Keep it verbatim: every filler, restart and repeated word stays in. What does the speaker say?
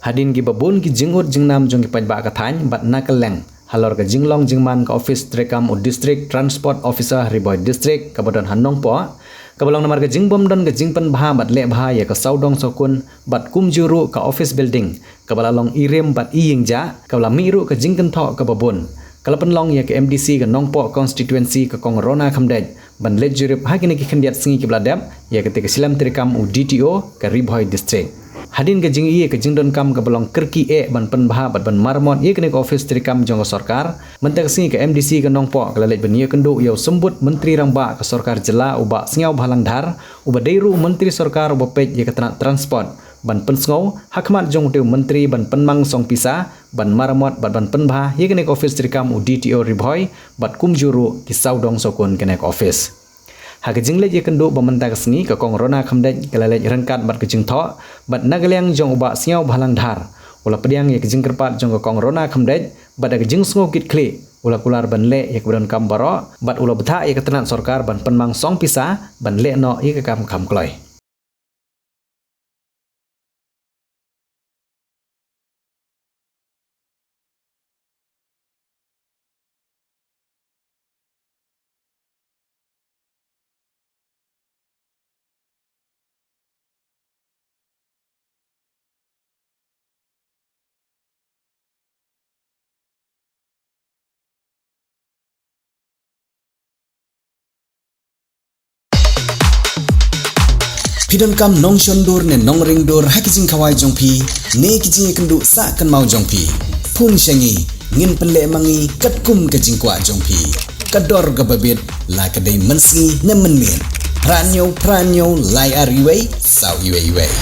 Hadien kiba bun ki jingud jingnam jong ki paidbah ka thaiñ bad na kylleng halor ka jinglong jingman ka office treikam u District Transport Officer Ri Bhoi District kaba don ha Nongpoh, kaba long namar ka jingbym don ka jingpynbha bad leh bha ïa ka sawdong sawkun bad kumjuh ruh ka office building kaba la long irim bad ijingjah, kaba la mih ruh ka jingkynthoh kaba bun. Ka la pynlong ïa ka M D C ka Nongpoh constituency ka Kong Rona Khymdeit ban leit jurip ha kine ki khyndiat sngi kiba la dep ïa katei ka shlem treikam u D T O ka Ri Bhoi District. Hadien ka jingïohi ïa ka jingdonkam kaba long kyrkieh ban pynbha bad ban maramot ïa kane ka office treikam jong ka sorkar, mynta ka sngi ka M D C ka Nongpoh ka la leit ban ïakynduh ïa u Symbud Myntri Rangbah ka sorkar jylla u Bah Sniawbhalang Dhar, uba dei ruh u myntri sorkar uba peit ïa ka tnat transport, ban pynsngew ha khmat jong utei u myntri ban pynmang song pisa ban maramot bad ban pynbha ïa kane ka office treikam u D T O Ri Bhoi bad kumjuh ruh ki sawdong sawkun kane ka office. Ha ka jingleit ïakynduh ba mynta ka sngi, ka Kong Rona Khymdeit ka la leit ryngkat bad ka jingthoh bad na ka liang jong u Bah Sniawbhalang Dhar, u la pdiang ïa ka jingkyrpad jong ka Kong Rona Khymdeit bad da ka jingsngew kit khlieh u la kular ban leh ïa kaba donkam baroh bad u la bthah ïa ka tnat sorkar ban pynmang song pisa ban leh noh ïa ka kam kham kloi. Phi donkam nongshon dur ne nongring dur ha ki jingkhawai jong phi ne ki jingïakynduh sah kynmaw jong phi? Phone sha ngi, ngin pynleh ma ngi katkum ka jingkwah jong phi. Ka dor kaba bit, la ka dei mynsngi ne mynmiet. Phra hynñiew phra hynñiew lai ar wei saw wei wei.